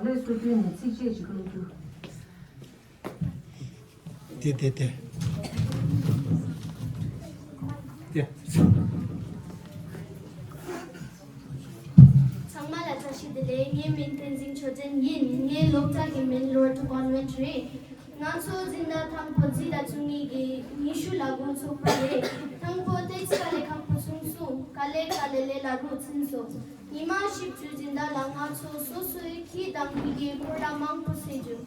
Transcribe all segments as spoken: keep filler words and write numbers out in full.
ལས་སུ་བསྟུན་ནས་ཚིགས་བཅད་ཅིག་བླུག་རྒྱུ། དེ་དེ་དེ། དེ། ཚང་མ་ལ་བཀྲ་ཤིས་བདེ་ལེགས། ངའི་མིང་བསྟན་འཛིན་ཆོས་སྒྲོན་ཡིན། ངའི་སློབ་གྲྭ་གི་མིང་Road to Convent རེད། ང་ཚོ་སྦྱིན་བདག་དང་པོ་རྩིས་དང་བཅུ་གཉིས་ཀྱི་ཉི་ཤུ་ལ་འགོ་ཚུགས་པ་རེད། དང་པོ་ཏེ་ཙི་ག་ལེ་ཁང་པོ་སུང་སུང་ག་ལེ་ག་ལེ་ལེ་ལ་རུ་ཚིན་སོ། ཉི་མ་བཞི་བཅུ་སྦྱིན་བདག་ལ་ང་ཚོ་སོ་སོའི་ཁྱི་དང་མི་གི་ཁོ་ར་མང་པོ་བསད་རྒྱུ།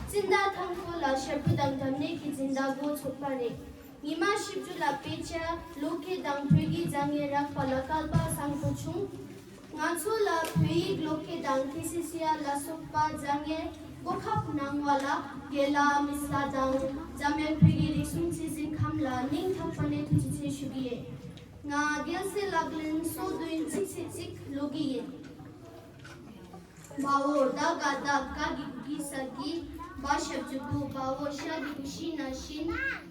སྦྱིན་བདག་དང་པོ་ལ་ཞབས་བྲོ་དང་འདྲ་མཉེན་གྱི་སྦྱིན་བདག་འགོ་ཚུགས་པ་རེད། ཉི་མ་བཞི་བཅུ་ལ་དཔེ་ཆ་ཀློག་སྐད་དང་བོད་ཀྱི་སྦྱང་ཡས་རག་པ་ལ་སྐལ་པ་བཟང་པོ་བྱུང་། ང་ཚོ་ལ་བོད་ཡིག་ཀློག་སྐད་དང་ཁི་སི་སི་ཡ་ལ་སོགས་པ་སྦྱང་ཡས་གོ་སྐབས་གནང་བ་ལ་རྒན་ལགས་མི་སླ་དང་འཇམ་དབྱངས་བོད་ཀྱི་རིག་གཞུང་སྲིད་འཛིན་ཁམས་ལ་སྙིང་ཐག་པ་ནས་ཐུགས་རྗེ་ཆེ་ཞུ་གི་ཡིན། ང་རྒན་གསལ་ལག་ལེན་སོ་བདུན་གཅིག་ཚེ་གཅིག་ཀློག་གི་ཡིན། བ་འོག་ད་ག་བདག་ག་གི་གུ་གི་ས་གི། བ་ཞབས་ཀྱུ་བུ། བ་འོག་ཤ་གི་གུ་ཤི་ན་བཞིན།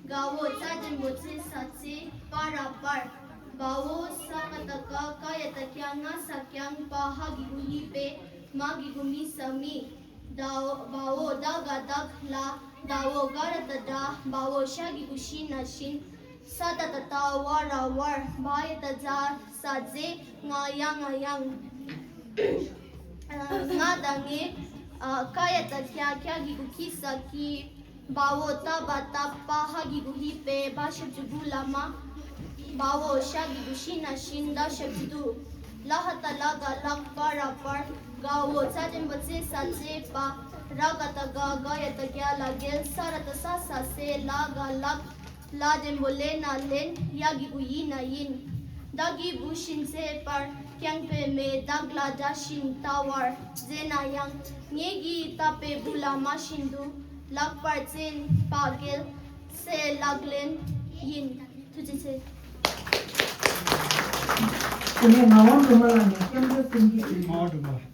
ག་འོག་ཙ་འགྲེང་བུ་ཙེ་ས་ཙེ། པ་ར་པར། བ་འོག་ས་ཀ་བཏགས་སྐ་ཀ་ཡ་བཏགས་སྐྱ་ང་ས་སྐྱང་། པ་ཧ་གི་གུ་ཧི་པེ། མ་གི་གུ་མི་ས་མི། ད་འོག་བ་འོག་ད་ག་བདག་ལ། ད་འོག་ག་ར་བཏགས་གྲ། བ་འོག་ཤ་གི་གུ་ཤི་ན་བཞིན། ས་ད་བཏགས་སྟ་བ་ར་བར། བ་ཡ་བཏགས་སྟ་ས་རྫས། ང་ཡ་ང་ཡང་། ང་དང་ངའི། ཨ། ཀ་ཡ་བཏགས་ཀྱ་ཀྱ་གི་གུ་ཀྱི་ས་ཀྱི། བ་འོག་ཏ་བ་བཏགས་པ་ཧ་གི་གུ་ཧི་པེ། བ་ཞབས་ཀྱུ་བུ་ལ་མ། བ་འོག་ཤ་གི་གུ་ཤི་ན་བཞིན། ད་ཞབས་ཀྱུ་དུ། ལ་ཧ་ཏ་ལ་ག་ལག་པ་ར་པར། ག་འོག་ཙ་འགྲེང་བུ་ཙེ་ས་ཙེ་པ། ར་ག་བཏགས་གྲ་ག་ཡ་བཏགས་གྲྱ་ལ་རྒྱལ། ས་ར་བཏགས་སྲ་ས་སྲས། ལ་ག་ལག་ལ་འགྲེང་བུ་ལེ་ན་ལེན། ཡ་གི་གུ་ཡི་ན་ཡིན། བདག་གི་བུ་བཞིན་མཛེས་པར། རྐྱང་པའི་མེ་བདག་ལ་དགྲ་བཞིན་ལྟ་བར་མཛད་ན་ཡང་། ངེད་ཀྱིས་བཏགས་པའི་བུ་ལ་མ་བཞིན་དུ། ལག་པར་བཙན་པ་རྒྱལ་སྲས་ལག་ལེན་ཡིན། ཐུགས་རྗེ་ཆེ། དེ་ནས་ངག་དབང་སྒྲོལ་མ་ལགས་ནས་སྐྱབས་འགྲོ་གསུང་གི་ཡོད། ངག་དབང་སྒྲོལ་མ།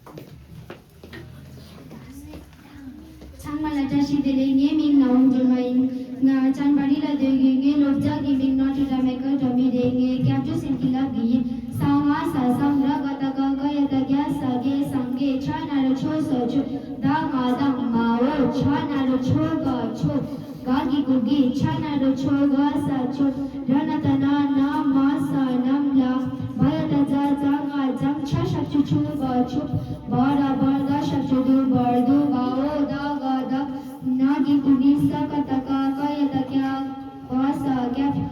ཚང་མ་ལ་བཀྲ་ཤིས་བདེ་ལེགས། ངའི་མིང་ངག་དབང་སྒྲོལ་མ་ཡིན། ང་ཅན་པ་རི་ལ་སྡོད་ཀྱི་ཡོད། ངའི་སློབ་གྲྭ་གི་མིང་ནོ་ཊར་ཌམ་ཨེ་ཀལ་ཌོ་མི་རེད། ངས་སྐྱབས་འགྲོ་གསན་གྱི་ལབ་ཀྱི་ཡིན། ས་ང་ས་སམ། ར་ག་བཏགས་སྐ་ཀ་ཡ་བཏགས་སྐྱ་ས་སྐྱེ་སངས་རྒྱས། ཆ་ན་རོ་ཆོ་ས་ཆོས། ད་ང་དང་། མ་འོག་ཆ་ན་རོ་ཆོ་ག་ཆོས། ག་གི་གུ་གི། ཆ་ན་རོ་ཆོ་ག་ས་ཆོད། ར་ན་བཏགས་རྣ་ན་མ་ས་རྣམས་ལ། བ་ཡ་བཏགས་བྱ་བྱ་ང་བྱང་། ཆ་ཞབས་ཀྱུ་ཆུ་བ་ཆུབ། བ་ར་བར། ད་ཞབས་ཀྱུ་དུ་བར་དུ། ག་འོག་ད་ག་བདག་ན་གི་གུ་ནི་ས་ཀ་བཏགས་སྐ་ཀ་ཡ་བཏགས་སྐྱ་བ་ས་སྐྱབས།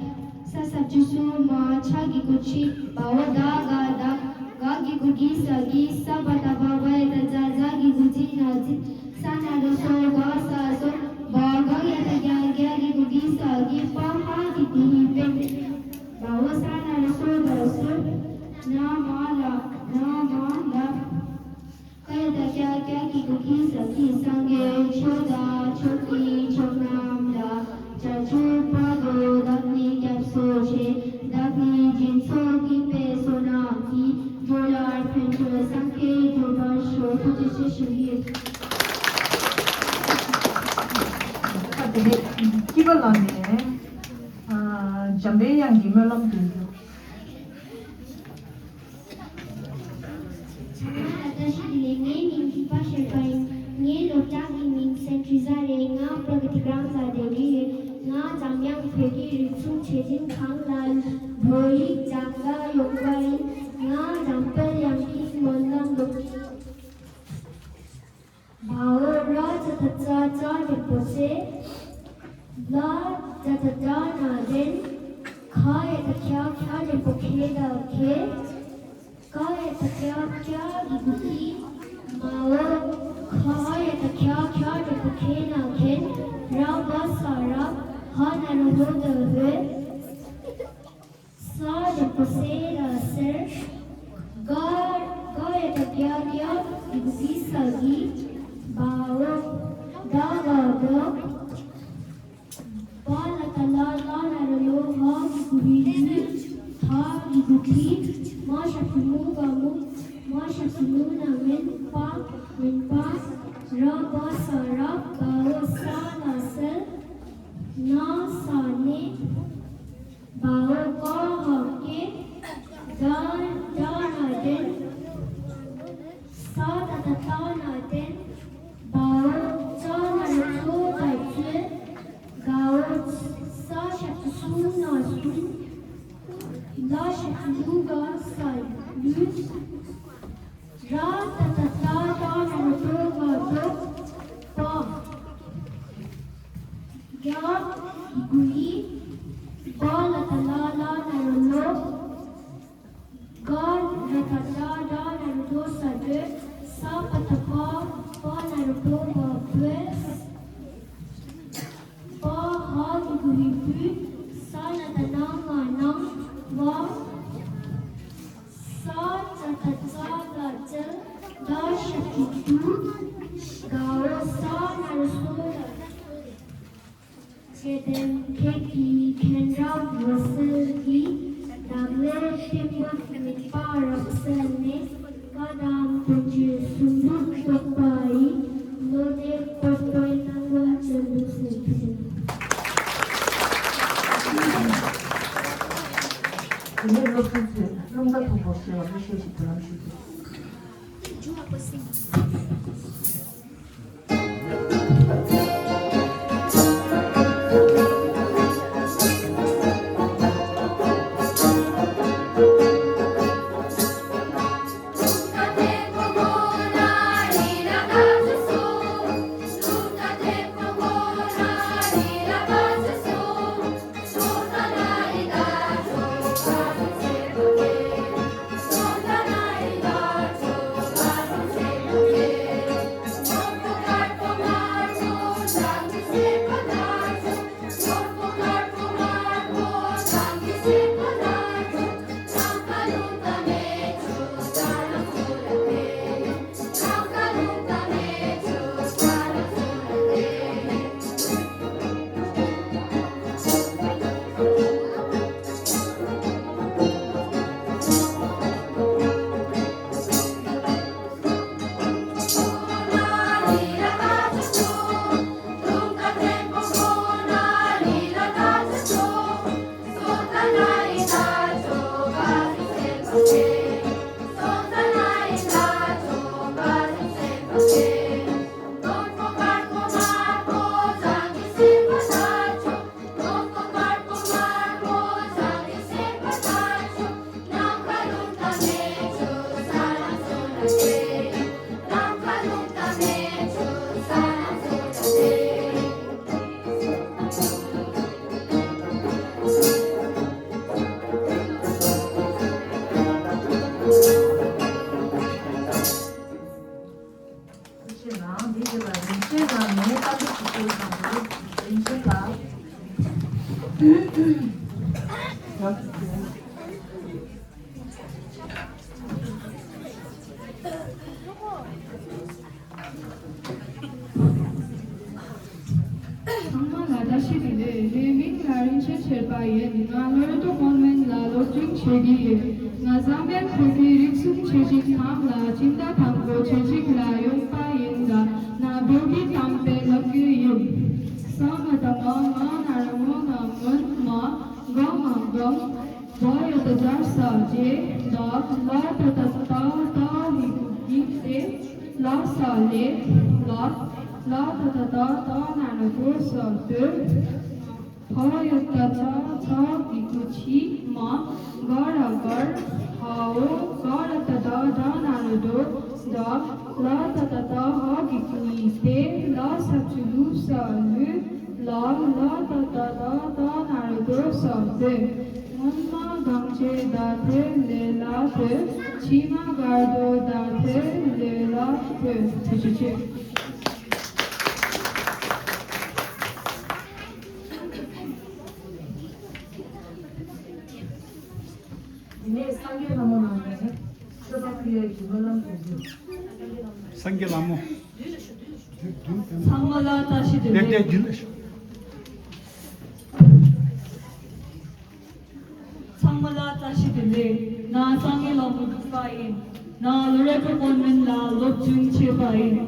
ས་ཞབས་ཀྱུ་སུ་མ་ཆ་གི་གུ་ཆི། བ་འོག་ད་ག་བདག་ག་གི་གུ་གི་ས་གི། ས་བ་བཏགས་བ་བ་ཡ་བཏགས་བྱ་བྱ་གི་གུ་ཇི་ན་ཇི། ས་ན་རོ་སོ་ག་ས་སོ། བ་ག་ཡ་བཏགས་གྱ་གྱ་གི་གུ་གི་ས་གི། པ་ཧ་གི་གུ་ཧི་པེ། བ་འོག་ས་ན་རོ་སོ་ག་སོ། ན་མ་ལ་ན་མ་ལ། ཀ་ཡ་བཏགས་ཀྱ་ཀྱ་གི་གུ་ཀྱི་ས་ཀྱི། སངས་རྒྱས་ཆོས་དང་ཆོས་ཀྱི་མཆོག་རྣམས་ལ། བྱང་ཆུབ་བར་དུ་བདག་ནི་སྐྱབས་སུ་མཆི། བདག་ནི་སྦྱིན་སོགས་ཀུན་པའི་བསོད་ནམས་ཀྱིས། འགྲོ་ལ་ཕན་ཕྱིར་སངས་རྒྱས་འགྲུབ་པར་ཤོག་ཐུགས་རྗེ་ཆེ་ཞུ་གི་ཡོད། དེ་ནས་སྐྱིད་པ་ལགས་ནས། ཨ། འཇམ་པའི་དབྱངས་ཀྱི་སྨོན་ལམ་འདོན་རྒྱུ། ཚང་མ་ལ་བཀྲ་ཤིས་བདེ་ལེགས། ངའི་མིང་ཐིག་པ་ཤེས་པ་ཡིན། ངའི་སློབ་གྲྭ་གི་མིང་སེན་ཊི་རི་ཛ་རེད། ང་པྲ་གི་ཏི་གྲོང་ཚོར་སྡོད་ཀྱི་ཡོད། ང་འཇམ་དབྱངས་བོད་ཀྱི་རིག་གཞུང་ཆེད་སྦྱོང་ཁང་ལ་བོད་ཡིག་སྦྱང་ག་ཡོང་པ་ཡིན། ང་འཇམ་དཔལ་དབྱངས་ཀྱི་སྨོན་ལམ་འདོན་གྱི་ཡིན། བ་འོག་ར་ཇ་བཏགས་རྗ་རྗ་འགྲེང་བུ་རྗེ། བ་ད་ག་བཏགས་བ་ན་བདེན། ཁ་ཡ་བཏགས་ཁྱ་ཁྱ་འགྲེང་བུ་ཁེ་ད་མཁས། ཀ་ཡ་བཏགས་ཀྱ་ཀྱ་གི་གུ་ཀྱི། མ་འོག་ཁ་ཡ་བཏགས་ཁྱ་ཁྱ་འགྲེང་བུ་ཁེ་ན་མཁན། ར་བ་ས་རབ། ཧ་ན་རོ་ཧོ་ད་ཧོད། ས་འགྲེང་བུ་སེ་ལ་སེར། ག་ག་ཡ་བཏགས་གྱ་གྱ་གི་གུ་གི་ས་གི། བ་འོག་ད་ག་བདག་བ་ལ་བཏགས་བླ་ལ་ན་རོ་ལོ་བ་གི་གུ་བི་ལུ། ཐ་གི་གུ་ཐི། མ་ཞབས་ཀྱུ་མུ་ག་མུག་མ་ཞབས་ཀྱུ་མུ་ན་མེན་པ་མེན་པ། ར་བ་ས་རབ། བ་འོག་ས་ལ་སལ། ན་ས་ནས། བ་འོག་ཀ་ཧ་ཀེ། ད་ད་ན་དེན། ས་ད་བཏགས་སྟ་ན་བསྟན། ལོ་བ་བོས། པ་ཧ་གི་གུ་རི་བུས། ས་ན་བཏགས་སྣ་ང་སྣང་བ། ས་ཙ་བཏགས་སྩ་ལ་སྩལ། ད་ཞབས་ཀྱུ་དུ། ད་འོ་ས་ན་རོ་སོ་ལ། ཅེས་དེ་ཁྱེད་ཀྱི་མཁྱེན་རབ་འོད་གསལ་གྱིས། བདག་ལས་ཐིམ་པ་དམིགས་པ་རབ་གསལ་ནས། བཀའ་དང་དོན་བཅས་ཟུང་དུ་རྫོགས་པ་ཡི། བློ་གཏད་སྤོབས་པའི་སྣང་བ་ཅན་དུ་གསལ་མཁྱེན། དེ་ནས་སློབ་ཕྲུག་ཚོས་རླུང་རྟ་མཐོན་པོ་ཞེས་པ་མི་ཤེས་ཤིག་བུ་ལམ་ཞུས་ཏེ། ཐུགས་རྗེ་གནང་། འདི་ཡོད་ལ་རིན་ཆེན་དང་ངའི་བཀའ་འདྲི་ཞུ་རྒྱུ་དང་པོ་རིན་ཆེན་ལགས། ཚང་མ་ལ་བཀྲ་ཤིས་བདེ་ལེགས། ངའི་མིང་ལ་རིན་ཆེན་ཆེ་པ་ཡིན། ང་ལོ་རེ་ཏོ་ཀོན་ཝེན་ལ་སློབ་སྦྱོང་བྱེད་ཀྱི་ཡོད། ང་འཛམ་གླིང་ཁུལ་གྱི་རིག་གསུམ་ཆོས་གཞིས་ཁང་ལ་སྤྱི་ཟླ་དང་པོ་ཆོས་གཞིས་ལ་ཡོང་པ་ཡིན་ལ། ང་བོད་ཀྱི་གཏམ་དཔེ་ལབ་ཀྱི་ཡིན། ས་ང་བཏགས་སྔ་ང་ན་རོ་སྔོ་ང་སྔོན། མ་ག་ང་སྒང་། བ་ཡ་བཏགས་བརྗེད་ས་བརྗེད། ད་ལ་ད་བཏགས་ལྟ་ད་ལི་གུ་ལི་ལྟས། ལ་ས་ལས། ལ། ལ་ད་བཏགས་ལྡ་ལྡ་ན་རོ་ལྡོ་ས་ལྡོད། བ་ཡ་བཏགས་བྱ་བྱ་གི་གུ་བྱི། མ་ག་ར་མགར། འ་འོ་ག་ར་བཏགས་གྲ་གྲ་ན་རོ་གྲོ། གྲ། ལ་ད་བཏགས་ལྡ་ཧ་གི་གུ་ལི་ལྟས། ལ་ས་བཅུ་ལུ་ས་ལུད། ལ། ལ་ད་བཏགས་ལྡ་ལྡ་ན་རོ་ལྡོ་ས་ལྡོད། སྔོན་མ་གང་བྱས་ད་ལྟའི་ལས་ལ་ལྟོས། ཕྱི་མ་གར་ལྟོས་ད་ལྟའི་ལས་ལ་ལྟོས། ཐུགས་རྗེ་ཆེ། འདི་ནས་སངས་རྒྱས་ལྷ་མོ་ནང་ནས་མཆོད་པ་ཕུལ་ཡས་ཀྱི་སྨོན་ལམ་དུ་འབུལ། སངས་རྒྱས་ལྷ་མོ། ཚང་མ་ལ་བཀྲ་ཤིས་བདེ་ལེགས། ཚང་མ་ལ་བཀྲ་ཤིས་བདེ་ལེགས། ང་སངས་རྒྱས་ལྷ་མོ་འབྲུག་པ་ཡིན། ང་ལོ་རེ་ཀོ་ཀོན་ཝེན་ལ་སློབ་སྦྱོང་བྱེད་པ་ཡིན།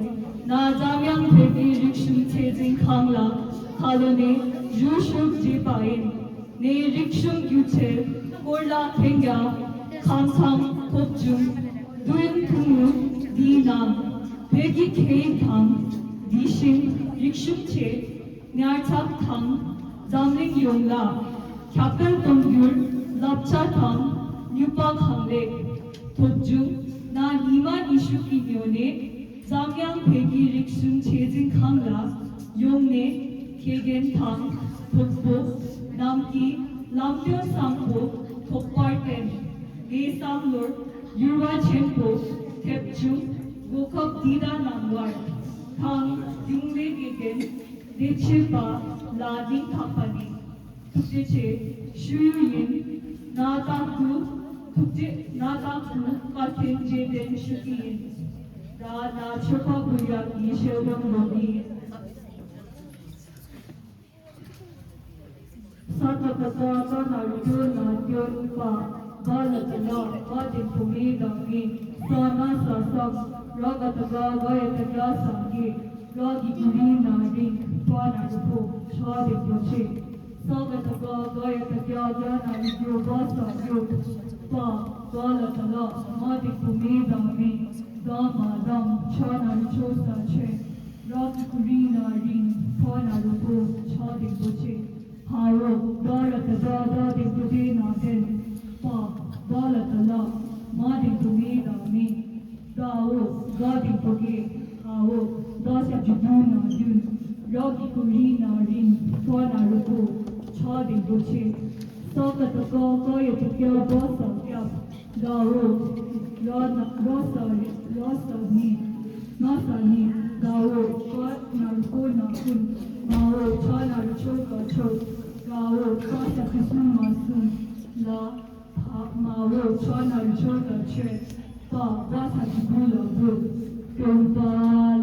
ང་འཛམ་གླིང་བོད་ཀྱི་རིག་གཞུང་ཆེད་འཛིན་ཁང་ལ་ཁ་ལོ་ནས་བཞུགས་ཞུགས་བྱེད་པ་ཡིན། ངའི་རིག་གཞུང་སྒྱུ་རྩལ་སྐོར་ལ་མཁྱེན་རྒྱ་ཁམས་དང་སློབ་སྦྱོང་བསྡུ་ཡུན་ཐུང་ངུ་འདིའི་ནང་བོད་ཀྱི་སྐད་ཡིག་དང་དེ་བཞིན་རིག་གཞུང་ཆེད་ཉར་ཚགས་དང་འཛམ་གླིང་ཡོངས་ལ་ཁྱབ་སྤེལ་གཏོང་རྒྱུར་བསླབ་བྱ་དང་ནུས་པ་གང་ལེགས་ཐོབ་བྱུང་། ང་ཉི་མ་ཉི་ཤུ་གི་ཉོ་ནས་འཛམ་གླིང་བོད་ཀྱི་རིག་གཞུང་ཆེད་འཛིན་ཁང་ལ་ཡོང་ནས་དགེ་རྒན་དང་གྲོགས་པོ་རྣམས་ཀྱིས་ལམ་སྟོན་བཟང་པོ་ཐོབ་པར་བརྟེན། ངའི་བསམ་བློར་འགྱུར་བ་ཆེན་པོ་ཐེབས་བྱུང་། གོ་སྐབས་འདི་དག་གནང་བར་ དང་འབྱུང་གནས་ཀྱི་རྒྱན། བདེ་ཆེན་པ་ལ་སྙིང་ཐག་པ་ནས་ཐུགས་རྗེ་ཆེ་ཞུ་ཡུལ་ཡིན། གནའ་རྟག་ཏུ་ཐུགས་རྗེ། གནའ་རྟག་ཏུ་བཀའ་དྲིན་རྗེས་དྲན་ཞུ་གི་ཡིན། ད་ནཱ་མཆོད་པ་ཕུལ་ཡག་གི་ཞལ་འདོན་དགོས་ཀྱི་ཡིན། ས་ཀ་བཏགས་སྐ་སྐ་ན་རོ་སྐྱོ་ན་སྐྱོན། པ། བ་ལ་བཏགས་བླ། བ་འགྲེང་བུ་མེ་དང་མེ། ས་ན་ས་སྐམ། ར་ག་བཏགས་སྒ་སྒ་ཡ་བཏགས་སྒྱ་སངས་རྒྱས། ར་གི་གུ་རི་ན་རིང་། ཕ་ན་རོ་ཕོ། ཕྱ་འགྲེང་བུ་ཕྱེ། ས་ག་བཏགས་སྒ་སྒ་ཡ་བཏགས་སྒྱ་སྒྱ་ན་རོ་སྒྱོ་བ་ས་སྒྱོགས། པ། བ་ལ་བཏགས་བླ། མ་འགྲེང་བུ་མེ་དང་མེ། ད་མ་འདམ། ཆ་ན་རོ་ཆོ་ས་ཆོད། ར་གི་གུ་རི་ན་རིང་། ཕ་ན་རོ་ཕོ། ཕྱ་འགྲེང་བུ་ཕྱེ། ཧ་འོ། ད་ར་བཏགས་ད། ད་འགྲེང་བུ་དེ་ན་དེན། པ། བ་ལ་བཏགས་བླ། མ་འགྲེང་བུ་མེ་དང་མེ། ད་འོ། ག་འགྲེང་བུ་གེ། ཧ་འོ། ད་ཞབས་ཀྱུ་དུ་ན་དུན། ར་གི་གུ་རི་ན་རིང་། ཕ་ན་རོ་ཕོ། ཕྱ་འགྲེང་བུ་ཕྱེ། ས་ཀ་བཏགས་སྐ་སྐ་ཡ་བཏགས་སྐྱ་བ་ས་སྐྱབས། ད་འོ། ར་ན་ར་ས་ར་ས་ནི། ན་ས་ནི། ད་འོ། ཀ་ན་རོ་ཀོ་ན་ཀུན། མ་འོ། ཆ་ན་རོ་ཆོ་ཀ་ཆོད། ག་འོ། ཀ་ཞབས་ཀྱུ་སུ་མ་སུན། ལ། བ། མ་འོ། ཆ་ན་རོ་ཆོ་ད་ཆོད། པ། བ་ཞབས་ཀྱུ་བུ་ལ་བུ། སྟོན་པ།